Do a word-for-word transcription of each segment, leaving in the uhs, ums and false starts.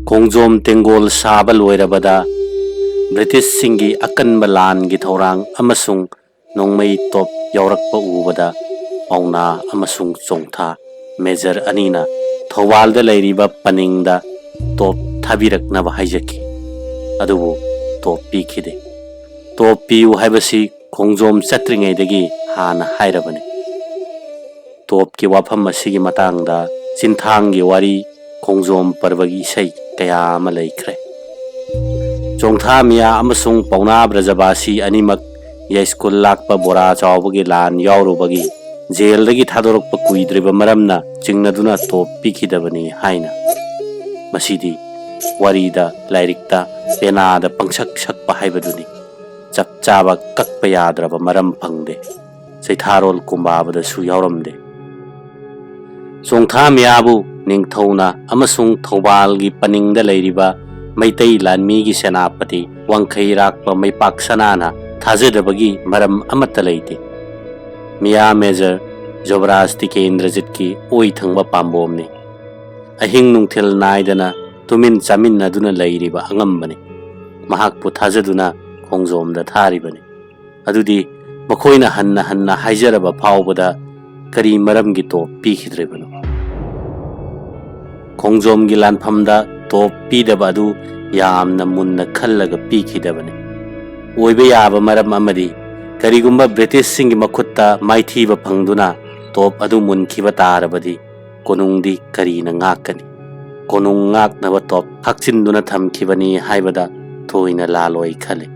ꯈꯣꯡꯖꯣꯝ ꯇꯦꯡꯒꯣꯜ ꯁꯥꯕ ꯂꯣꯏꯔꯕꯗ ꯕ꯭ꯔꯤꯇꯤꯁꯁꯤꯡꯒꯤ ꯑꯀꯟꯕ ꯂꯥꯟꯒꯤ ꯊꯧꯔꯥꯡ ꯑꯃꯁꯨꯡ ꯅꯣꯡꯃꯩ ꯇꯣꯞ ꯌꯥꯎꯔꯛꯄ ꯎꯕꯗ ꯄꯥꯎꯅꯥ ꯑꯃꯁꯨꯡ ꯆꯣꯡꯊꯥ ꯃꯦꯖꯔ ꯑꯅꯤꯅ ꯊꯧꯕꯥꯜꯗ ꯂꯩꯔꯤꯕ ꯄꯅꯤꯡꯗ ꯇꯣꯞ ꯊꯥꯕꯤꯔꯛꯅꯕ ꯍꯥꯏꯖꯈꯤ꯫ ꯑꯗꯨꯕꯨ ꯇꯣꯞ ꯄꯤꯈꯤꯗꯦ꯫ ꯇꯣꯞ ꯄꯤꯌꯨ ꯍꯥꯏꯕꯁꯤ ꯈꯣꯡꯖꯣꯝ ꯆꯠꯇ꯭ꯔꯤꯉꯩꯗꯒꯤ ꯍꯥꯟꯅ ꯍꯥꯏꯔꯕꯅꯤ꯫ ꯇꯣꯞꯀꯤ ꯋꯥꯐꯝ ꯑꯁꯤꯒꯤ ꯃꯇꯥꯡꯗ ꯆꯤꯟꯊꯥꯡꯒꯤ ꯋꯥꯔꯤ, ꯈꯣꯡꯖꯣꯝ ꯄꯔꯕꯒꯤ ꯏꯁꯩ ꯀꯌꯥ ꯑꯃ ꯂꯩꯈ꯭ꯔꯦ꯫ ꯆꯣꯡꯊꯥ ꯃꯤꯌꯥ ꯑꯃꯁꯨꯡ ꯄꯥꯎꯅꯥ ꯕ꯭ꯔꯖꯕꯥꯁꯤ ꯑꯅꯤꯃꯛ ꯌꯥꯏꯁ꯭ꯀꯨꯜ ꯂꯥꯛꯄ ꯕꯣꯔꯥ ꯆꯥꯎꯕꯒꯤ ꯂꯥꯟ ꯌꯥꯎꯔꯨꯕꯒꯤ ꯖꯦꯜꯗꯒꯤ ꯊꯥꯗꯣꯔꯛꯄ ꯀꯨꯏꯗ꯭ꯔꯤꯕ ꯃꯔꯝꯅ ꯆꯤꯡꯅꯗꯨꯅ ꯇꯣꯞ ꯄꯤꯈꯤꯗꯕꯅꯤ ꯍꯥꯏꯅ꯫ ꯃꯁꯤꯗꯤ ꯋꯥꯔꯤꯗ, ꯂꯥꯏꯔꯤꯛꯇ, ꯄꯦꯅꯥꯗ ꯄꯪꯁꯛ ꯁꯛꯄ ꯍꯥꯏꯕꯗꯨꯅꯤ꯫ ꯆꯞ ꯆꯥꯕ ꯀꯛꯄ ꯌꯥꯗ꯭ꯔꯕ ꯃꯔꯝ ꯐꯪꯗꯦ꯫ ꯆꯩꯊꯥꯔꯣꯜ ꯀꯨꯝꯕꯥꯕꯗꯁꯨ ꯌꯥꯎꯔꯝꯗꯦ꯫ ꯆꯣꯡꯊꯥ ꯃꯤꯌꯥꯕꯨ ꯅꯤꯡꯊꯧꯅ ꯑꯃꯁꯨꯡ ꯊꯧꯕꯥꯜꯒꯤ ꯄꯅꯤꯡꯗ ꯂꯩꯔꯤꯕ ꯃꯩꯇꯩ ꯂꯥꯟꯃꯤꯒꯤ ꯁꯦꯅꯥꯄꯇꯤ ꯋꯥꯡꯈꯩꯔꯥꯛꯄ ꯃꯩꯄꯥꯛ ꯁꯅꯥꯅ ꯊꯥꯖꯗꯕꯒꯤ ꯃꯔꯝ ꯑꯃꯠꯇ ꯂꯩꯇꯦ꯫ ꯃꯤꯌꯥ ꯃꯦꯖꯔ ꯖꯣꯕꯔꯥꯖ ꯇꯤꯀꯦꯟꯗ꯭ꯔꯖꯤꯠꯀꯤ ꯑꯣꯏ ꯊꯪꯕ ꯄꯥꯝꯕꯣꯝꯅꯤ꯫ ꯑꯍꯤꯡ ꯅꯨꯡꯊꯤꯜ ꯅꯥꯏꯗꯅ ꯇꯨꯃꯤꯟ ꯆꯥꯃꯤꯟꯅꯗꯨꯅ ꯂꯩꯔꯤꯕ ꯑꯉꯝꯕꯅꯤ꯫ ꯃꯍꯥꯛꯄꯨ ꯊꯥꯖꯗꯨꯅ ꯈꯣꯡꯖꯣꯝꯗ ꯊꯥꯔꯤꯕꯅꯤ꯫ ꯑꯗꯨꯗꯤ ꯃꯈꯣꯏꯅ ꯍꯟꯅ ꯍꯟꯅ ꯍꯥꯏꯖꯔꯕ ꯐꯥꯎꯕꯗ ꯀꯔꯤ ꯃꯔꯝꯒꯤ ꯇꯣꯞ ꯄꯤꯈꯤꯗ꯭ꯔꯤꯕꯅꯣ? ꯈꯣꯡꯖꯣꯝꯒꯤ ꯂꯥꯟꯐꯝꯗ ꯇꯣꯞ ꯄꯤꯗꯕ ꯑꯗꯨ ꯌꯥꯝꯅ ꯃꯨꯟꯅ ꯈꯜꯂꯒ ꯄꯤꯈꯤꯗꯕꯅꯤ꯫ ꯑꯣꯏꯕ ꯌꯥꯕ ꯃꯔꯝ ꯑꯃꯗꯤ, ꯀꯔꯤꯒꯨꯝꯕ ꯕ꯭ꯔꯤꯇꯤꯁꯁꯤꯡꯒꯤ ꯃꯈꯨꯠꯇ ꯃꯥꯏꯊꯤꯕ ꯐꯪꯗꯨꯅ ꯇꯣꯞ ꯑꯗꯨ ꯃꯨꯟꯈꯤꯕ ꯇꯥꯔꯕꯗꯤ, ꯀꯣꯅꯨꯡꯗꯤ ꯀꯔꯤꯅ ꯉꯥꯛꯀꯅꯤ? ꯀꯣꯅꯨꯡ ꯉꯥꯛꯅꯕ ꯇꯣꯞ ꯈꯥꯛꯆꯤꯟꯗꯨꯅ ꯊꯝꯈꯤꯕꯅꯤ ꯍꯥꯏꯕꯗ ꯊꯣꯏꯅ ꯂꯥꯜꯂꯣꯏ ꯈꯜꯂꯤ꯫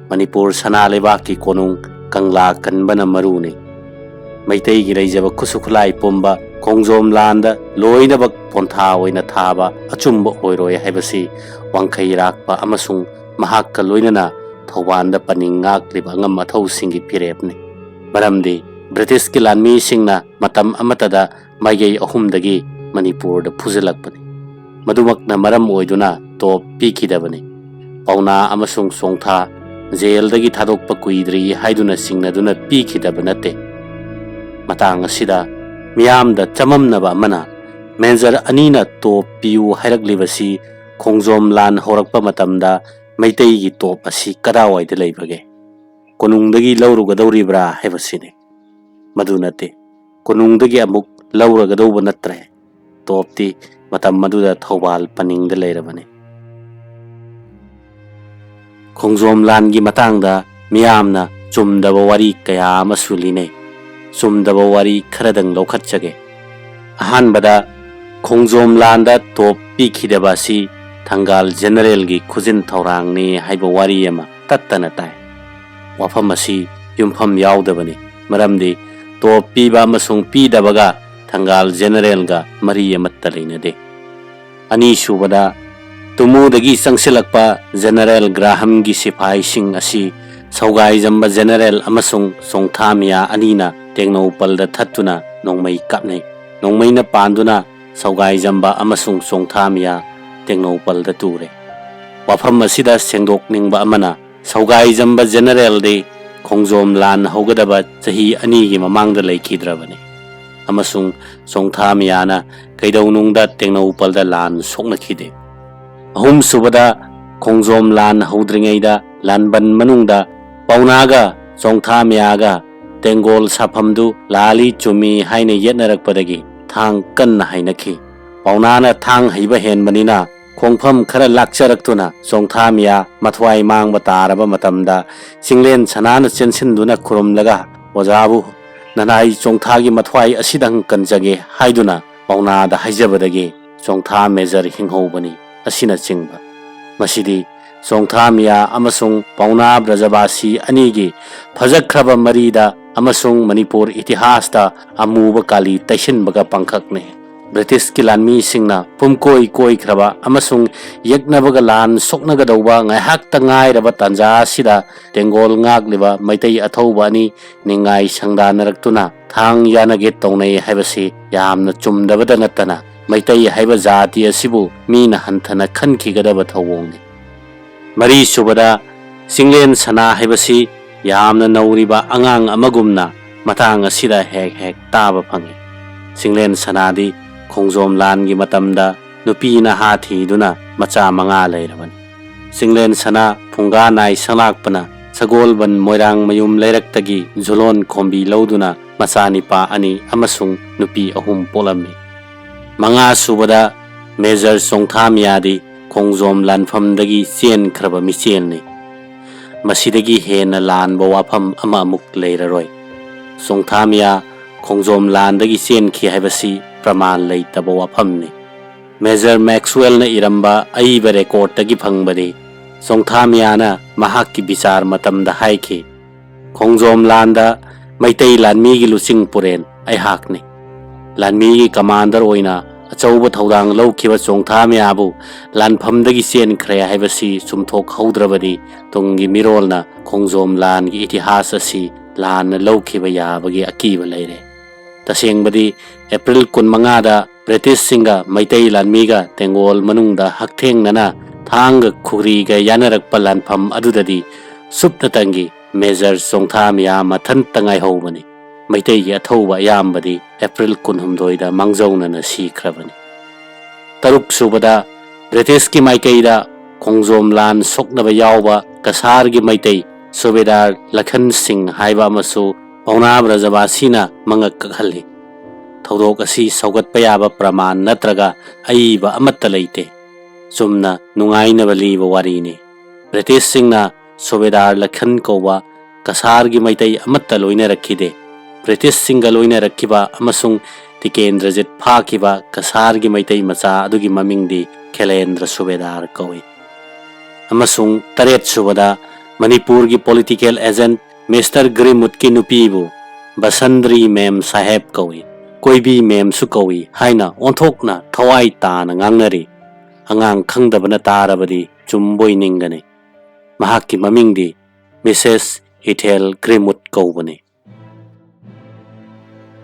ꯃꯅꯤꯄꯨꯔ ꯁꯅꯥ ꯂꯩꯕꯥꯛꯀꯤ ꯀꯣꯅꯨꯡ ꯀꯪꯂꯥ ꯀꯟꯕꯅ ꯃꯔꯨꯅꯤ꯫ ꯃꯩꯇꯩꯒꯤ ꯂꯩꯖꯕ ꯈꯨꯠꯁꯨ ꯈꯨꯠꯂꯥꯏ ꯄꯨꯝꯕ ꯈꯣꯡꯖꯣꯝ ꯂꯥꯟꯗ ꯂꯣꯏꯅꯃꯛ ꯄꯣꯟꯊꯥ ꯑꯣꯏꯅ ꯊꯥꯕ ꯑꯆꯨꯝꯕ ꯑꯣꯏꯔꯣꯏ ꯍꯥꯏꯕꯁꯤ ꯋꯥꯡꯈꯩꯔꯥꯛꯄ ꯑꯃꯁꯨꯡ ꯃꯍꯥꯛꯀ ꯂꯣꯏꯅꯅ ꯊꯧꯕꯥꯜꯗ ꯄꯟꯅꯤꯡ ꯉꯥꯛꯂꯤꯕ ꯑꯉꯝ ꯑꯊꯧꯁꯤꯡꯒꯤ ꯐꯤꯔꯦꯞꯅꯤ꯫ ꯃꯔꯝꯗꯤ ꯕ꯭ꯔꯤꯇꯤꯁꯀꯤ ꯂꯥꯟꯃꯤꯁꯤꯡꯅ ꯃꯇꯝ ꯑꯃꯠꯇꯗ ꯃꯥꯏꯀꯩ ꯑꯍꯨꯝꯗꯒꯤ ꯃꯅꯤꯄꯨꯔꯗ ꯐꯨꯖꯤꯜꯂꯛꯄꯅꯤ꯫ ꯃꯗꯨꯃꯛꯅ ꯃꯔꯝ ꯑꯣꯏꯗꯨꯅ ꯇꯣꯞ ꯄꯤꯈꯤꯗꯕꯅꯤ꯫ ꯄꯥꯎꯅꯥ ꯑꯃꯁꯨꯡ ꯆꯣꯡꯊꯥ ꯖꯦꯜꯗꯒꯤ ꯊꯥꯗꯣꯛꯄ ꯀꯨꯏꯗ꯭ꯔꯤ ꯍꯥꯏꯗꯨꯅ ꯆꯤꯡꯅꯗꯨꯅ ꯄꯤꯈꯤꯗꯕ ꯅꯠꯇꯦ꯫ ꯃꯇꯥꯡ ꯑꯁꯤꯗ ꯃꯤꯌꯥꯝꯗ ꯆꯃꯝꯅꯕ ꯑꯃꯅ, ꯃꯦꯖꯔ ꯑꯅꯤꯅ ꯇꯣꯞ ꯄꯤꯌꯨ ꯍꯥꯏꯔꯛꯂꯤꯕꯁꯤ ꯈꯣꯡꯖꯣꯝ ꯂꯥꯟ ꯍꯧꯔꯛꯄ ꯃꯇꯝꯗ ꯃꯩꯇꯩꯒꯤ ꯇꯣꯞ ꯑꯁꯤ ꯀꯗꯥꯏꯋꯥꯏꯗ ꯂꯩꯕꯒꯦ? ꯀꯣꯅꯨꯡꯗꯒꯤ ꯂꯧꯔꯨꯒꯗꯧꯔꯤꯕ꯭ꯔꯥ ꯍꯥꯏꯕꯁꯤꯅꯤ꯫ ꯃꯗꯨ ꯅꯠꯇꯦ, ꯀꯣꯅꯨꯡꯗꯒꯤ ꯑꯃꯨꯛ ꯂꯧꯔꯒꯗꯧꯕ ꯅꯠꯇ꯭ꯔꯦ꯫ ꯇꯣꯞꯇꯤ ꯃꯇꯝ ꯑꯗꯨꯗ ꯊꯧꯕꯥꯜ ꯄꯟꯅꯤꯡꯗ ꯂꯩꯔꯕꯅꯤ꯫ ꯈꯣꯡꯖꯣꯝ ꯂꯥꯟꯒꯤ ꯃꯇꯥꯡꯗ ꯃꯤꯌꯥꯝꯅ ꯆꯨꯝꯗꯕ ꯋꯥꯔꯤ ꯀꯌꯥ ꯑꯃꯁꯨ ꯂꯤꯅꯩ꯫ ꯆꯨꯝꯗꯕ ꯋꯥꯔꯤ ꯈꯔꯗꯪ ꯂꯧꯈꯠꯆꯒꯦ꯫ ꯑꯍꯥꯟꯕꯗ, ꯈꯣꯡꯖꯣꯝ ꯂꯥꯟꯗ ꯇꯣꯞ ꯄꯤꯈꯤꯗꯕ ꯑꯁꯤ ꯊꯪꯒꯥꯜ ꯖꯦꯅꯔꯦꯜꯒꯤ ꯈꯨꯖꯤꯟ ꯊꯧꯔꯥꯡꯅꯤ ꯍꯥꯏꯕ ꯋꯥꯔꯤ ꯑꯃ ꯇꯠꯇꯅ ꯇꯥꯏ꯫ ꯋꯥꯐꯝ ꯑꯁꯤ ꯌꯨꯝꯐꯝ ꯌꯥꯎꯗꯕꯅꯤ, ꯃꯔꯝꯗꯤ ꯇꯣꯞ ꯄꯤꯕ ꯑꯃꯁꯨꯡ ꯄꯤꯗꯕꯒ ꯊꯪꯒꯥꯜ ꯖꯦꯅꯔꯦꯜꯒ ꯃꯔꯤ ꯑꯃꯠꯇ ꯂꯩꯅꯗꯦ꯫ ꯑꯅꯤꯁꯨꯕꯗ, ꯇꯨꯃꯨꯗꯒꯤ ꯆꯪꯁꯤꯜꯂꯛꯄ ꯖꯦꯅꯔꯦꯜ ꯒ꯭ꯔꯥꯍꯝꯒꯤ ꯁꯤꯐꯥꯏꯁꯤꯡ ꯑꯁꯤ ꯁꯧꯒꯥꯏꯖꯝꯕ ꯖꯦꯅꯔꯦꯜ ꯑꯃꯁꯨꯡ ꯆꯣꯡꯊꯥꯃꯤꯌꯥ ꯑꯅꯤꯅ ꯇꯦꯡꯅꯧꯄꯜꯗ ꯊꯠꯇꯨꯅ ꯅꯣꯡꯃꯩ ꯀꯥꯞꯅꯩ꯫ ꯅꯣꯡꯃꯩꯅ ꯄꯥꯟꯗꯨꯅ ꯁꯧꯒꯥꯏꯖꯝꯕ ꯑꯃꯁꯨꯡ ꯆꯣꯡꯊꯥꯃꯤꯌꯥ ꯇꯦꯡꯅꯧꯄꯜꯗ ꯇꯨꯔꯦ꯫ ꯋꯥꯐꯝ ꯑꯁꯤꯗ ꯁꯦꯡꯗꯣꯛꯅꯤꯡꯕ ꯑꯃꯅ, ꯁꯧꯒꯥꯏꯖꯝꯕ ꯖꯦꯅꯔꯦꯜꯗꯤ ꯈꯣꯡꯖꯣꯝ ꯂꯥꯟ ꯍꯧꯒꯗꯕ ꯆꯍꯤ ꯑꯅꯤꯒꯤ ꯃꯃꯥꯡꯗ ꯂꯩꯈꯤꯗ꯭ꯔꯕꯅꯤ, ꯑꯃꯁꯨꯡ ꯆꯣꯡꯊꯥꯃꯤꯌꯥꯅ ꯀꯩꯗꯧꯅꯨꯡꯗ ꯇꯦꯡꯅꯧꯄꯜꯗ ꯂꯥꯟ ꯁꯣꯛꯅꯈꯤꯗꯦ꯫ ꯑꯍꯨꯝꯁꯨꯕꯗ, ꯈꯣꯡꯖꯣꯝ ꯂꯥꯟ ꯍꯧꯗ꯭ꯔꯤꯉꯩꯗ ꯂꯥꯟꯕꯟ ꯃꯅꯨꯡꯗ ꯄꯥꯎꯅꯥꯒ ꯆꯣꯡꯊꯥꯃꯤꯌꯥꯒ ꯇꯦꯡꯒꯣꯜ ꯁꯥꯐꯝꯗꯨ ꯂꯥꯜꯂꯤ ꯆꯨꯝꯃꯤ ꯍꯥꯏꯅ ꯌꯦꯠꯅꯔꯛꯄꯗꯒꯤ ꯊꯥꯡ ꯀꯟꯅ ꯍꯩꯅꯈꯤ꯫ ꯄꯥꯎꯅꯥꯅ ꯊꯥꯡ ꯍꯩꯕ ꯍꯦꯟꯕꯅꯤꯅ ꯈꯣꯡꯐꯝ ꯈꯔ ꯂꯥꯛꯆꯔꯛꯇꯨꯅ ꯆꯣꯡꯊꯥꯃꯤꯌꯥ ꯃꯊ꯭ꯋꯥꯏ ꯃꯥꯡꯕ ꯇꯥꯔꯕ ꯃꯇꯝꯗ ꯆꯤꯡꯂꯦꯟ ꯁꯅꯥꯅ ꯆꯦꯟꯁꯤꯟꯗꯨꯅ ꯈꯨꯔꯨꯝꯂꯒ, "ꯑꯣꯖꯥꯕꯨ ꯅꯅꯥꯏ ꯆꯣꯡꯊꯥꯒꯤ ꯃꯊ꯭ꯋꯥꯏ ꯑꯁꯤꯗꯪ ꯀꯟꯖꯒꯦ" ꯍꯥꯏꯗꯨꯅ ꯄꯥꯎꯅꯥꯗ ꯍꯥꯏꯖꯕꯗꯒꯤ ꯆꯣꯡꯊꯥ ꯃꯦꯖꯔ ꯍꯤꯡꯍꯧꯕꯅꯤ ꯑꯁꯤꯅꯆꯤꯡꯕ꯫ ꯃꯁꯤꯗꯤ ꯆꯣꯡꯊꯥꯃꯤꯌꯥ ꯑꯃꯁꯨꯡ ꯄꯥꯎꯅꯥ ꯕ꯭ꯔꯖꯕꯥꯁꯤ ꯑꯅꯤꯒꯤ ꯐꯖꯈ꯭ꯔꯕ ꯃꯔꯤꯗ ꯑꯃꯁꯨꯡ ꯃꯅꯤꯄꯨꯔ ꯏꯇꯤꯍꯥꯁꯇ ꯑꯃꯨꯕ ꯀꯥꯂꯤ ꯇꯩꯁꯤꯟꯕꯒ ꯄꯥꯡꯈꯛꯅꯤ꯫ ꯕ꯭ꯔꯤꯇꯤꯁꯀꯤ ꯂꯥꯟꯃꯤꯁꯤꯡꯅ ꯄꯨꯝꯀꯣꯏ ꯀꯣꯏꯈ꯭ꯔꯕ ꯑꯃꯁꯨꯡ ꯌꯦꯛꯅꯕꯒ ꯂꯥꯟ ꯁꯣꯛꯅꯒꯗꯧꯕ ꯉꯥꯏꯍꯥꯛꯇ ꯉꯥꯏꯔꯕ ꯇꯥꯟꯖꯥ ꯑꯁꯤꯗ ꯇꯦꯡꯒꯣꯜ ꯉꯥꯛꯂꯤꯕ ꯃꯩꯇꯩ ꯑꯊꯧꯕ ꯑꯅꯤ ꯅꯤꯡꯉꯥꯏ ꯁꯪꯗꯥꯅꯔꯛꯇꯨꯅ ꯊꯥꯡ ꯌꯥꯅꯒꯦ ꯇꯧꯅꯩ ꯍꯥꯏꯕꯁꯤ ꯌꯥꯝꯅ ꯆꯨꯝꯗꯕꯗ ꯅꯠꯇꯅ ꯃꯩꯇꯩ ꯍꯥꯏꯕ ꯖꯥꯇꯤ ꯑꯁꯤꯕꯨ ꯃꯤꯅ ꯍꯟꯊꯅ ꯈꯟꯈꯤꯒꯗꯕ ꯊꯧꯑꯣꯡꯅꯤ꯫ ꯃꯔꯤꯁꯨꯕꯗ, ꯆꯤꯡꯂꯦꯟ ꯁꯅꯥ ꯍꯥꯏꯕꯁꯤ ꯌꯥꯝꯅ ꯅꯧꯔꯤꯕ ꯑꯉꯥꯡ ꯑꯃꯒꯨꯝꯅ ꯃꯇꯥꯡ ꯑꯁꯤꯗ ꯍꯦꯛ ꯍꯦꯛ ꯇꯥꯕ ꯐꯪꯏ꯫ ꯆꯤꯡꯂꯦꯟ ꯁꯅꯥꯗꯤ ꯈꯣꯡꯖꯣꯝ ꯂꯥꯟꯒꯤ ꯃꯇꯝꯗ ꯅꯨꯄꯤ ꯅꯍꯥ ꯊꯤꯗꯨꯅ ꯃꯆꯥ ꯃꯉꯥ ꯂꯩꯔꯕꯅꯤ꯫ ꯆꯤꯡꯂꯦꯟ ꯁꯅꯥ ꯐꯨꯡꯒꯥ ꯅꯥꯏ ꯁꯪꯂꯥꯛꯄꯅ ꯁꯒꯣꯜꯕꯟ ꯃꯣꯏꯔꯥꯡ ꯃꯌꯨꯝ ꯂꯩꯔꯛꯇꯒꯤ ꯖꯨꯂꯣꯟ ꯈꯣꯝꯕꯤ ꯂꯧꯗꯨꯅ ꯃꯆꯥꯅꯤꯄꯥ ꯑꯅꯤ ꯑꯃꯁꯨꯡ ꯅꯨꯄꯤ ꯑꯍꯨꯝ ꯄꯣꯛꯂꯝꯃꯤ꯫ ꯃꯉꯥ ꯁꯨꯕꯗ, ꯃꯦꯖꯔ ꯆꯣꯡꯊꯥꯃꯤꯌꯥꯗꯤ ꯈꯣꯡꯖꯣꯝ ꯂꯥꯟꯐꯝꯗꯒꯤ ꯆꯦꯟꯈ꯭ꯔꯕ ꯃꯤꯆꯦꯜꯅꯤ꯫ ꯃꯁꯤꯗꯒꯤ ꯍꯦꯟꯅ ꯂꯥꯟꯕ ꯋꯥꯐꯝ ꯑꯃ ꯑꯃꯨꯛ ꯂꯩꯔꯔꯣꯏ꯫ ꯆꯣꯡꯊꯥꯃꯤꯌꯥ ꯈꯣꯡꯖꯣꯝ ꯂꯥꯟꯗꯒꯤ ꯆꯦꯟꯈꯤ ꯍꯥꯏꯕꯁꯤ ꯄ꯭ꯔꯃꯥꯟ ꯂꯩꯇꯕ ꯋꯥꯐꯝꯅꯤ꯫ ꯃꯦꯖꯔ ꯃꯦꯛꯁꯋꯦꯜꯅ ꯏꯔꯝꯕ ꯑꯏꯕ ꯔꯦꯀꯣꯔꯠꯇꯒꯤ ꯐꯪꯕꯅꯤ꯫ ꯆꯣꯡꯊꯥꯃꯤꯌꯥꯅ ꯃꯍꯥꯛꯀꯤ ꯕꯤꯆꯥꯔ ꯃꯇꯝꯗ ꯍꯥꯏꯈꯤ, "ꯈꯣꯡꯖꯣꯝ ꯂꯥꯟꯗ ꯃꯩꯇꯩ ꯂꯥꯟꯃꯤꯒꯤ ꯂꯨꯆꯤꯡ ꯄꯨꯔꯦꯟ ꯑꯩꯍꯥꯛꯅꯤ꯫ ꯂꯥꯟꯃꯤꯒꯤ ꯀꯃꯥꯟꯗꯔ ꯑꯣꯏꯅ ꯑꯆꯧꯕ ꯊꯧꯗꯥꯡ ꯂꯧꯈꯤꯕ ꯆꯣꯡꯊꯥꯃꯤꯌꯥꯕꯨ ꯂꯥꯟꯐꯝꯗꯒꯤ ꯆꯦꯟꯈ꯭ꯔꯦ ꯍꯥꯏꯕꯁꯤ ꯆꯨꯝꯊꯣꯛꯍꯧꯗ꯭ꯔꯕꯗꯤ ꯇꯨꯡꯒꯤ ꯃꯤꯔꯣꯜꯅ ꯈꯣꯡꯖꯣꯝ ꯂꯥꯟꯒꯤ ꯏꯇꯤꯍꯥꯁ ꯑꯁꯤ ꯂꯥꯟꯅ ꯂꯧꯈꯤꯕ ꯌꯥꯕꯒꯤ ꯑꯀꯤꯕ ꯂꯩꯔꯦ꯫" ꯇꯁꯦꯡꯕꯗꯤ, ꯑꯦꯄ꯭ꯔꯤꯜ ꯀꯨꯟꯃꯉꯥꯗ ꯕ꯭ꯔꯤꯇꯤꯁꯁꯤꯡꯒ ꯃꯩꯇꯩ ꯂꯥꯟꯃꯤꯒ ꯇꯦꯡꯒꯣꯜ ꯃꯅꯨꯡꯗ ꯍꯛꯊꯦꯡꯅꯅ ꯊꯥꯡꯒ ꯈꯨꯔꯤꯒ ꯌꯥꯅꯔꯛꯄ ꯂꯥꯟꯐꯝ ꯑꯗꯨꯗꯗꯤ ꯁꯨꯞꯅꯇꯪꯒꯤ ꯃꯦꯖꯔ ꯆꯣꯡꯊꯥꯃꯤꯌꯥ ꯃꯊꯟꯇ ꯉꯥꯏꯍꯧꯕꯅꯤ꯫ ꯃꯩꯇꯩꯒꯤ ꯑꯊꯧꯕ ꯑꯌꯥꯝꯕꯗꯤ ꯑꯦꯄ꯭ꯔꯤꯜ ꯀꯨꯟꯍꯨꯝꯗꯣꯏꯗ ꯃꯥꯡꯖꯧꯅꯅ ꯁꯤꯈ꯭ꯔꯕꯅꯤ꯫ ꯇꯔꯨꯛ ꯁꯨꯕꯗ, ꯕ꯭ꯔꯤꯇꯤꯁꯀꯤ ꯃꯥꯏꯀꯩꯗ ꯈꯣꯡꯖꯣꯝ ꯂꯥꯟ ꯁꯣꯛꯅꯕ ꯌꯥꯎꯕ ꯀꯁꯥꯔꯒꯤ ꯃꯩꯇꯩ ꯁꯨꯕꯦꯗꯥꯔ ꯂꯈꯟ ꯁꯤꯡ ꯍꯥꯏꯕ ꯑꯃꯁꯨ ꯄꯥꯎꯅꯥ ꯕ꯭ꯔꯖꯕꯥꯁꯤꯅ ꯃꯉꯛ ꯀꯛꯍꯜꯂꯤ꯫ ꯊꯧꯗꯣꯛ ꯑꯁꯤ ꯁꯧꯒꯠꯄ ꯌꯥꯕ ꯄ꯭ꯔꯃꯥꯟ ꯅꯠꯇ꯭ꯔꯒ ꯑꯏꯕ ꯑꯃꯠꯇ ꯂꯩꯇꯦ꯫ ꯆꯨꯝꯅ ꯅꯨꯡꯉꯥꯏꯅꯕ ꯂꯤꯕ ꯋꯥꯔꯤꯅꯤ꯫ ꯕ꯭ꯔꯤꯇꯤꯁꯁꯤꯡꯅ ꯁꯨꯕꯦꯗꯥꯔ ꯂꯈꯟ ꯀꯧꯕ ꯀꯁꯥꯔꯒꯤ ꯃꯩꯇꯩ ꯑꯃꯠꯇ ꯂꯣꯏꯅꯔꯛꯈꯤꯗꯦ꯫ ꯕ꯭ꯔꯤꯇꯤꯁꯁꯤꯡꯒ ꯂꯣꯏꯅꯔꯛꯈꯤꯕ ꯑꯃꯁꯨꯡ ꯇꯤꯀꯦꯟꯗ꯭ꯔꯖꯤꯠ ꯐꯥꯈꯤꯕ ꯀꯁꯥꯔꯒꯤ ꯃꯩꯇꯩ ꯃꯆꯥ ꯑꯗꯨꯒꯤ ꯃꯃꯤꯡꯗꯤ ꯈꯦꯂꯦꯟꯗ꯭ꯔ ꯁꯨꯕꯦꯗꯥꯔ ꯀꯧꯏ꯫ ꯑꯃꯁꯨꯡ ꯇꯔꯦꯠ ꯁꯨꯕꯗ, ꯃꯅꯤꯄꯨꯔꯒꯤ ꯄꯣꯂꯤꯇꯤꯀꯦꯜ ꯑꯦꯖꯦꯟꯠ ꯃꯤꯁꯇꯔ ꯒ꯭ꯔꯤꯃꯨꯠꯀꯤ ꯅꯨꯄꯤꯕꯨ ꯕꯁꯟꯗ꯭ꯔꯤ ꯃꯦꯝ ꯁꯥꯍꯦꯕ ꯀꯧꯏ꯫ ꯀꯣꯏꯕꯤ ꯃꯦꯝꯁꯨ ꯀꯧꯏ ꯍꯥꯏꯅ ꯑꯣꯟꯊꯣꯛꯅ ꯊꯋꯥꯏ ꯇꯥꯅ ꯉꯥꯡꯅꯔꯤ꯫ ꯑꯉꯥꯡ ꯈꯪꯗꯕꯅ ꯇꯥꯔꯕꯗꯤ ꯆꯨꯝꯕꯣꯏ ꯅꯤꯡꯒꯅꯤ꯫ ꯃꯍꯥꯛꯀꯤ ꯃꯃꯤꯡꯗꯤ ꯃꯤꯁꯦꯁ ꯏꯊꯦꯜ ꯒ꯭ꯔꯤꯃꯨꯠ ꯀꯧꯕꯅꯤ꯫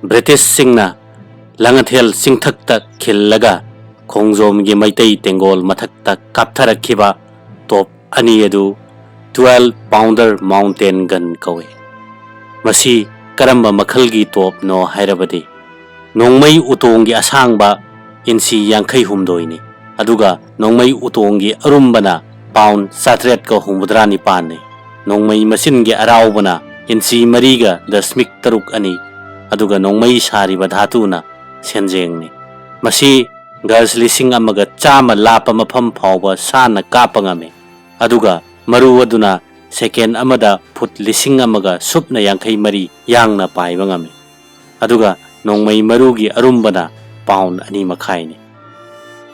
ꯕ꯭ꯔꯤꯇꯤꯁꯁꯤꯡꯅ ꯂꯥꯡꯉꯊꯦꯜ ꯆꯤꯡꯊꯛꯇ ꯈꯤꯜꯂꯒ ꯈꯣꯡꯖꯣꯝꯒꯤ ꯃꯩꯇꯩ ꯇꯦꯡꯒꯣꯜ ꯃꯊꯛꯇ ꯀꯥꯞꯊꯔꯛꯈꯤꯕ ꯇꯣꯞ ꯑꯅꯤ ꯑꯗꯨ twelve pounder mountain gun ꯀꯧꯏ꯫ ꯃꯁꯤ ꯀꯔꯝꯕ ꯃꯈꯜꯒꯤ ꯇꯣꯞꯅꯣ ꯍꯥꯏꯔꯕꯗꯤ, ꯅꯣꯡꯃꯩ ꯎꯇꯣꯡꯒꯤ ꯑꯁꯥꯡꯕ ꯏꯟꯆꯤ ꯌꯥꯡꯈꯩ ꯍꯨꯝꯗꯣꯏꯅꯤ, ꯑꯗꯨꯒ ꯅꯣꯡꯃꯩ ꯎꯇꯣꯡꯒꯤ ꯑꯔꯨꯝꯕꯅ ꯄꯥꯎꯟ ꯆꯥꯇ꯭ꯔꯦꯠꯀ ꯍꯨꯝꯐꯨꯇꯔꯥ ꯅꯤꯄꯥꯟꯅꯤ꯫ ꯅꯣꯡꯃꯩ ꯃꯆꯤꯟꯒꯤ ꯑꯔꯥꯎꯕꯅ ꯏꯟꯆꯤ ꯃꯔꯤꯒ ꯗꯁꯃꯤꯛ ꯇꯔꯨꯛ ꯑꯅꯤ, ꯑꯗꯨꯒ ꯅꯣꯡꯃꯩ ꯁꯥꯔꯤꯕ ꯙꯥꯇꯨꯅ ꯁꯦꯟꯖꯦꯡꯅꯤ꯫ ꯃꯁꯤ ꯒꯖ ꯂꯤꯁꯤꯡ ꯑꯃꯒ ꯆꯥꯝꯃ ꯂꯥꯞꯄ ꯃꯐꯝ ꯐꯥꯎꯕ ꯁꯥꯟꯅ ꯀꯥꯞꯄ ꯉꯝꯃꯤ, ꯑꯗꯨꯒ ꯃꯔꯨ ꯑꯗꯨꯅ ꯁꯦꯀꯦꯟ ꯑꯃꯗ ꯐꯨꯠ ꯂꯤꯁꯤꯡ ꯑꯃꯒ ꯁꯨꯞꯅ ꯌꯥꯡꯈꯩ ꯃꯔꯤ ꯌꯥꯡꯅ ꯄꯥꯏꯕ ꯉꯝꯃꯤ, ꯑꯗꯨꯒ ꯅꯣꯡꯃꯩ ꯃꯔꯨꯒꯤ ꯑꯔꯨꯝꯕꯅ ꯄꯥꯎꯟ ꯑꯅꯤ ꯃꯈꯥꯏꯅꯤ꯫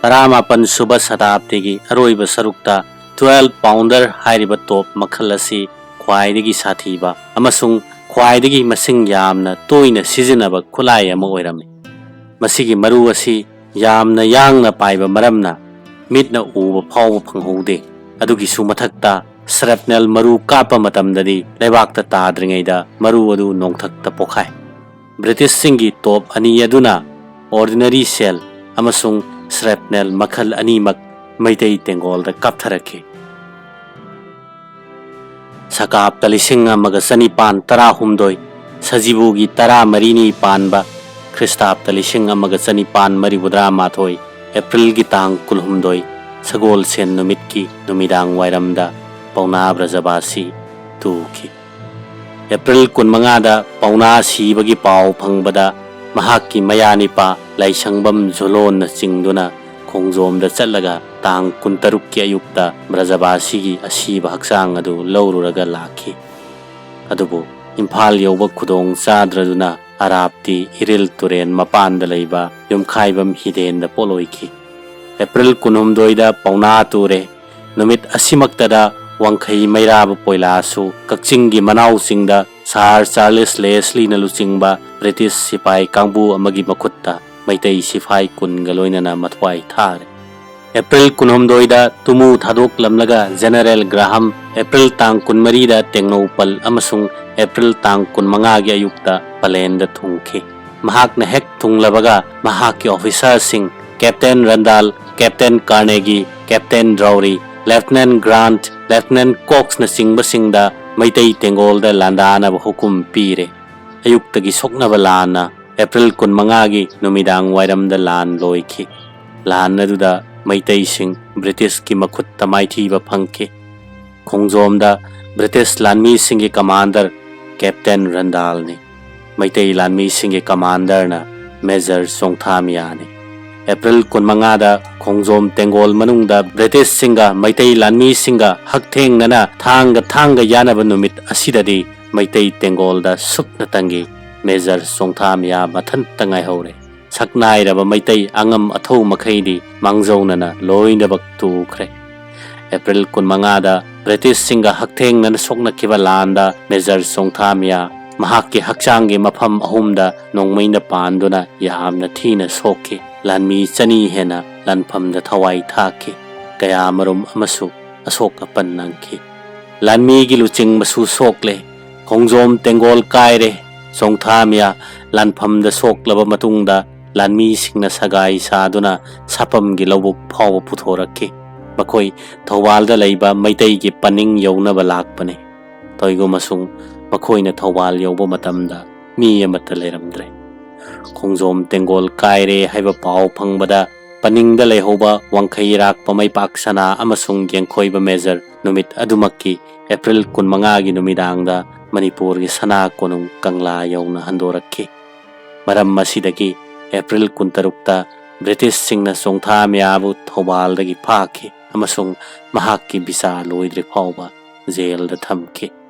ꯇꯔꯥꯃꯥꯄꯟ ꯁꯨꯕ ꯁꯇꯥꯕꯗꯤꯒꯤ ꯑꯔꯣꯏꯕ ꯁꯔꯨꯛꯇ twelve pounder ꯍꯥꯏꯔꯤꯕ ꯇꯣꯞ ꯃꯈꯜ ꯑꯁꯤ ꯈ꯭ꯋꯥꯏꯗꯒꯤ ꯁꯥꯊꯤꯕ ꯑꯃꯁꯨꯡ ꯈ꯭ꯋꯥꯏꯗꯒꯤ ꯃꯁꯤꯡ ꯌꯥꯝꯅ ꯇꯣꯏꯅ ꯁꯤꯖꯤꯟꯅꯕ ꯈꯨꯠꯂꯥꯏ ꯑꯃ ꯑꯣꯏꯔꯝꯃꯤ꯫ ꯃꯁꯤꯒꯤ ꯃꯔꯨ ꯑꯁꯤ ꯌꯥꯝꯅ ꯌꯥꯡꯅ ꯄꯥꯏꯕ ꯃꯔꯝꯅ ꯃꯤꯠꯅ ꯎꯕ ꯐꯥꯎꯕ ꯐꯪꯍꯧꯗꯦ꯫ ꯑꯗꯨꯒꯤꯁꯨ ꯃꯊꯛꯇ, ꯁ꯭ꯔꯦꯞꯅꯦꯜ ꯃꯔꯨ ꯀꯥꯞꯄ ꯃꯇꯝꯗꯗꯤ ꯂꯩꯕꯥꯛꯇ ꯇꯥꯗ꯭ꯔꯤꯉꯩꯗ ꯃꯔꯨ ꯑꯗꯨ ꯅꯣꯡꯊꯛꯇ ꯄꯣꯈꯥꯏ꯫ ꯕ꯭ꯔꯤꯇꯤꯁꯁꯤꯡꯒꯤ ꯇꯣꯞ ꯑꯅꯤ ꯑꯗꯨꯅ ordinary shell ꯑꯃꯁꯨꯡ ꯁ꯭ꯔꯦꯞꯅꯦꯜ ꯃꯈꯜ ꯑꯅꯤꯃꯛ ꯃꯩꯇꯩ ꯇꯦꯡꯒꯣꯜꯗ ꯀꯥꯞꯊꯔꯛꯈꯤ꯫ ꯁꯀꯥꯞꯇ ꯂꯤꯁꯤꯡ ꯑꯃꯒ ꯆꯅꯤꯄꯥꯟ ꯇꯔꯥꯍꯨꯝꯗꯣꯏ, ꯁꯖꯤꯕꯨꯒꯤ ꯇꯔꯥꯃꯔꯤꯅꯤ ꯄꯥꯟꯕ, ꯈ꯭ꯔꯤꯁꯇꯥꯞꯇ ꯂꯤꯁꯤꯡ ꯑꯃꯒ ꯆꯅꯤꯄꯥꯟ ꯃꯔꯤꯐꯨꯇꯔꯥꯃꯥꯊꯣꯏ, ꯑꯦꯄ꯭ꯔꯤꯜꯒꯤ ꯇꯥꯡ ꯀꯨꯟꯍꯨꯝꯗꯣꯏ, ꯁꯒꯣꯜꯁꯦꯟ ꯅꯨꯃꯤꯠꯀꯤ ꯅꯨꯃꯤꯗꯥꯡ ꯋꯥꯏꯔꯝꯗ ꯄꯥꯎꯅꯥ ꯕ꯭ꯔꯖꯕꯥꯁꯤ ꯇꯨꯈꯤ꯫ ꯑꯦꯄ꯭ꯔꯤꯜ ꯀꯨꯟꯃꯉꯥꯗ ꯄꯥꯎꯅꯥ ꯁꯤꯕꯒꯤ ꯄꯥꯎ ꯐꯪꯕꯗ, ꯃꯍꯥꯛꯀꯤ ꯃꯌꯥꯅꯤꯄꯥ ꯂꯥꯏꯁꯪꯕꯝ ꯖꯣꯂꯣꯟꯅ ꯆꯤꯡꯗꯨꯅ ꯈꯣꯡꯖꯣꯝꯗ ꯆꯠꯂꯒ ꯇꯥꯡ ꯀꯨꯟꯇꯔꯨꯛꯀꯤ ꯑꯌꯨꯛꯇ ꯕ꯭ꯔꯖꯕꯥꯁꯤꯒꯤ ꯑꯁꯤꯕ ꯍꯛꯆꯥꯡ ꯑꯗꯨ ꯂꯧꯔꯨꯔꯒ ꯂꯥꯛꯈꯤ꯫ ꯑꯗꯨꯕꯨ ꯏꯝꯐꯥꯜ ꯌꯧꯕ ꯈꯨꯗꯣꯡ ꯆꯥꯗ꯭ꯔꯗꯨꯅ ꯑꯔꯥꯞꯇꯤ ꯏꯔꯤꯜ ꯇꯨꯔꯦꯟ ꯃꯄꯥꯟꯗ ꯂꯩꯕ ꯌꯨꯝꯈꯥꯏꯕꯝ ꯍꯤꯗꯦꯟꯗ ꯄꯣꯠꯂꯣꯏꯈꯤ꯫ ꯑꯦꯄ꯭ꯔꯤꯜ ꯀꯨꯟꯍꯨꯝꯗꯣꯏꯗ ꯄꯥꯎꯅꯥ ꯇꯨꯔꯦ꯫ ꯅꯨꯃꯤꯠ ꯑꯁꯤꯃꯛꯇꯗ ꯋꯥꯡꯈꯩ ꯃꯩꯔꯥꯕ ꯄꯣꯏꯂꯥꯁꯨ ꯀꯛꯆꯤꯡꯒꯤ ꯃꯅꯥꯎ ꯆꯤꯡꯗ ꯁꯥꯔ ꯆꯥꯔꯂꯤꯁ ꯂꯦꯁꯂꯤꯅ ꯂꯨꯆꯤꯡꯕ ꯕ꯭ꯔꯤꯇꯤꯁ ꯁꯤꯐꯥꯏ ꯀꯥꯡꯕꯨ ꯑꯃꯒꯤ ꯃꯈꯨꯠꯇ ꯃꯩꯇꯩ ꯁꯤꯐꯥꯏ ꯀꯨꯟꯒ ꯂꯣꯏꯅꯅ ꯃꯊ꯭ꯋꯥꯏ ꯊꯥꯔꯦ꯫ ꯑꯦꯄ꯭ꯔꯤꯜ ꯀꯨꯟꯍꯨꯝꯗꯣꯏꯗ ꯇꯨꯃꯨ ꯊꯥꯗꯣꯛꯂꯝꯂꯒ ꯖꯦꯅꯔꯦꯜ ꯒ꯭ꯔꯥꯍꯝ ꯑꯦꯄ꯭ꯔꯤꯜ ꯇꯥꯡ ꯀꯨꯟꯃꯔꯤꯗ ꯇꯦꯡꯅꯧꯄꯜ ꯑꯃꯁꯨꯡ ꯑꯦꯄ꯭ꯔꯤꯜ ꯇꯥꯡ ꯀꯨꯟꯃꯉꯥꯒꯤ ꯑꯌꯨꯛꯇ ꯄꯂꯦꯟꯗ ꯊꯨꯡꯈꯤ꯫ ꯃꯍꯥꯛꯅ ꯍꯦꯛ ꯊꯨꯡꯂꯕꯒ ꯃꯍꯥꯛꯀꯤ ꯑꯣꯐꯤꯁꯥꯔꯁꯤꯡ ꯀꯦꯞꯇꯦꯟ ꯔꯟꯗꯥꯜ, ꯀꯦꯞꯇꯦꯟ ꯀꯥꯔꯅꯦꯒꯤ, ꯀꯦꯞꯇꯦꯟ ꯗ꯭ꯔꯥꯎꯔꯤ, ꯂꯦꯐꯇꯤꯅꯦꯟ ꯒ꯭ꯔꯥꯟꯠ, ꯂꯦꯐꯇꯤꯅꯦꯟ ꯀꯣꯛꯁꯅꯆꯤꯡꯕꯁꯤꯡꯗ ꯃꯩꯇꯩ ꯇꯦꯡꯒꯣꯜꯗ ꯂꯥꯟꯗꯥꯅꯕ ꯍꯨꯀꯨꯝ ꯄꯤꯔꯦ꯫ ꯑꯌꯨꯛꯇꯒꯤ ꯁꯣꯛꯅꯕ ꯂꯥꯟꯅ ꯑꯦꯄ꯭ꯔꯤꯜ ꯀꯨꯟꯃꯉꯥꯒꯤ ꯅꯨꯃꯤꯗꯥꯡ ꯋꯥꯏꯔꯝꯗ ꯂꯥꯟ ꯂꯣꯏꯈꯤ꯫ ꯂꯥꯟ ꯑꯗꯨꯗ ꯃꯩꯇꯩꯁꯤꯡ ꯕ꯭ꯔꯤꯇꯤꯁꯀꯤ ꯃꯈꯨꯠꯇ ꯃꯥꯏꯊꯤꯕ ꯐꯪꯈꯤ꯫ ꯈꯣꯡꯖꯣꯝꯗ ꯕ꯭ꯔꯤꯇꯤꯁ ꯂꯥꯟꯃꯤꯁꯤꯡꯒꯤ ꯀꯃꯥꯟꯗꯔ ꯀꯦꯞꯇꯦꯟ ꯔꯟꯗꯥꯜꯅꯤ꯫ ꯃꯩꯇꯩ ꯂꯥꯟꯃꯤꯁꯤꯡꯒꯤ ꯀꯃꯥꯟꯗꯔꯅ ꯃꯦꯖꯔ ꯆꯣꯡꯊꯥꯃꯤꯌꯥꯅꯤ꯫ ꯑꯦꯄ꯭ꯔꯤꯜ ꯀꯨꯟꯃꯉꯥꯗ ꯈꯣꯡꯖꯣꯝ ꯇꯦꯡꯒꯣꯜ ꯃꯅꯨꯡꯗ ꯕ꯭ꯔꯤꯇꯤꯁꯁꯤꯡꯒ ꯃꯩꯇꯩ ꯂꯥꯟꯃꯤꯁꯤꯡꯒ ꯍꯛꯊꯦꯡꯅꯅ ꯊꯥꯡꯒ ꯊꯥꯡꯒ ꯌꯥꯅꯕ ꯅꯨꯃꯤꯠ ꯑꯁꯤꯗꯗꯤ ꯃꯩꯇꯩ ꯇꯦꯡꯒꯣꯜꯗ ꯁꯨꯞꯅꯇꯪꯒꯤ ꯃꯦꯖꯔ ꯆꯣꯡꯊꯥꯃꯤꯌꯥ ꯃꯊꯟꯇ ꯉꯥꯏꯍꯧꯔꯦ꯫ ꯁꯛꯅꯥꯏꯔꯕ ꯃꯩꯇꯩ ꯑꯉꯝ ꯑꯊꯧ ꯃꯈꯩꯗꯤ ꯃꯥꯡꯖꯧꯅꯅ ꯂꯣꯏꯅꯃꯛ ꯇꯨꯈ꯭ꯔꯦ꯫ ꯑꯦꯄ꯭ꯔꯤꯜ ꯀꯨꯟꯃꯉꯥꯗ ꯕ꯭ꯔꯤꯇꯤꯁꯁꯤꯡꯒ ꯍꯛꯊꯦꯡꯅꯅ ꯁꯣꯛꯅꯈꯤꯕ ꯂꯥꯟꯗ ꯃꯦꯖꯔ ꯆꯣꯡꯊꯥꯃꯤꯌꯥ ꯃꯍꯥꯛꯀꯤ ꯍꯛꯆꯥꯡꯒꯤ ꯃꯐꯝ ꯑꯍꯨꯝꯗ ꯅꯣꯡꯃꯩꯅ ꯄꯥꯟꯗꯨꯅ ꯌꯥꯝꯅ ꯊꯤꯅ ꯁꯣꯛꯈꯤ꯫ ꯂꯥꯟꯃꯤ ꯆꯅꯤ ꯍꯦꯟꯅ ꯂꯥꯟꯐꯝꯗ ꯊꯋꯥꯏ ꯊꯥꯈꯤ꯫ ꯀꯌꯥꯃꯔꯨꯝ ꯑꯃꯁꯨ ꯑꯁꯣꯛ ꯑꯄꯟ ꯅꯪꯈꯤ꯫ ꯂꯥꯟꯃꯤꯒꯤ ꯂꯨꯆꯤꯡꯕꯁꯨ ꯁꯣꯛꯂꯦ꯫ ꯈꯣꯡꯖꯣꯝ ꯇꯦꯡꯒꯣꯜ ꯀꯥꯏꯔꯦ꯫ ꯆꯣꯡꯊꯥꯃꯤꯌꯥ ꯂꯥꯟꯐꯝꯗ ꯁꯣꯛꯂꯕ ꯃꯇꯨꯡꯗ ꯂꯥꯟꯃꯤꯁꯤꯡꯅ ꯁꯒꯥꯏ ꯁꯥꯗꯨꯅ ꯁꯥꯄꯝꯒꯤ ꯂꯧꯕꯨꯛ ꯐꯥꯎꯕ ꯄꯨꯊꯣꯔꯛꯈꯤ꯫ ꯃꯈꯣꯏ ꯊꯧꯕꯥꯜꯗ ꯂꯩꯕ ꯃꯩꯇꯩꯒꯤ ꯄꯅꯤꯡ ꯌꯧꯅꯕ ꯂꯥꯛꯄꯅꯤ꯫ ꯇꯧꯏꯒꯨꯝꯕꯁꯨꯡ ꯃꯈꯣꯏꯅ ꯊꯧꯕꯥꯜ ꯌꯧꯕ ꯃꯇꯝꯗ ꯃꯤ ꯑꯃꯠꯇ ꯂꯩꯔꯝꯗ꯭ꯔꯦ꯫ ꯈꯣꯡꯖꯣꯝ ꯇꯦꯡꯒꯣꯜ ꯀꯥꯏꯔꯦ ꯍꯥꯏꯕ ꯄꯥꯎ ꯐꯪꯕꯗ ꯄꯅꯤꯡꯗ ꯂꯩꯍꯧꯕ ꯋꯥꯡꯈꯩꯔꯥꯛꯄ ꯃꯩꯄꯥꯛ ꯁꯅꯥ ꯑꯃꯁꯨꯡ ꯌꯦꯡꯈꯣꯏꯕ ꯃꯦꯖꯔ ꯅꯨꯃꯤꯠ ꯑꯗꯨꯃꯛꯀꯤ ꯑꯦꯄ꯭ꯔꯤꯜ ꯀꯨꯟꯃꯉꯥꯒꯤ ꯅꯨꯃꯤꯗꯥꯡꯗ ꯃꯅꯤꯄꯨꯔꯒꯤ ꯁꯅꯥ ꯀꯣꯅꯨꯡ ꯀꯪꯂꯥ ꯌꯧꯅ ꯍꯟꯗꯣꯔꯛꯈꯤ꯫ ꯃꯔꯝ ꯑꯁꯤꯗꯒꯤ ꯑꯦꯄ꯭ꯔꯤꯜ ꯀꯨꯟꯇꯔꯨꯛꯇ ꯕ꯭ꯔꯤꯇꯤꯁꯁꯤꯡꯅ ꯆꯣꯡꯊꯥꯃꯤꯌꯥꯕꯨ ꯊꯧꯕꯥꯜꯗꯒꯤ ꯐꯥꯈꯤ ꯑꯃꯁꯨꯡ ꯃꯍꯥꯛꯀꯤ ꯚꯤꯁꯥ ꯂꯣꯏꯗ꯭ꯔꯤ ꯐꯥꯎꯕ ꯖꯦꯜꯗ ꯊꯝꯈꯤ꯫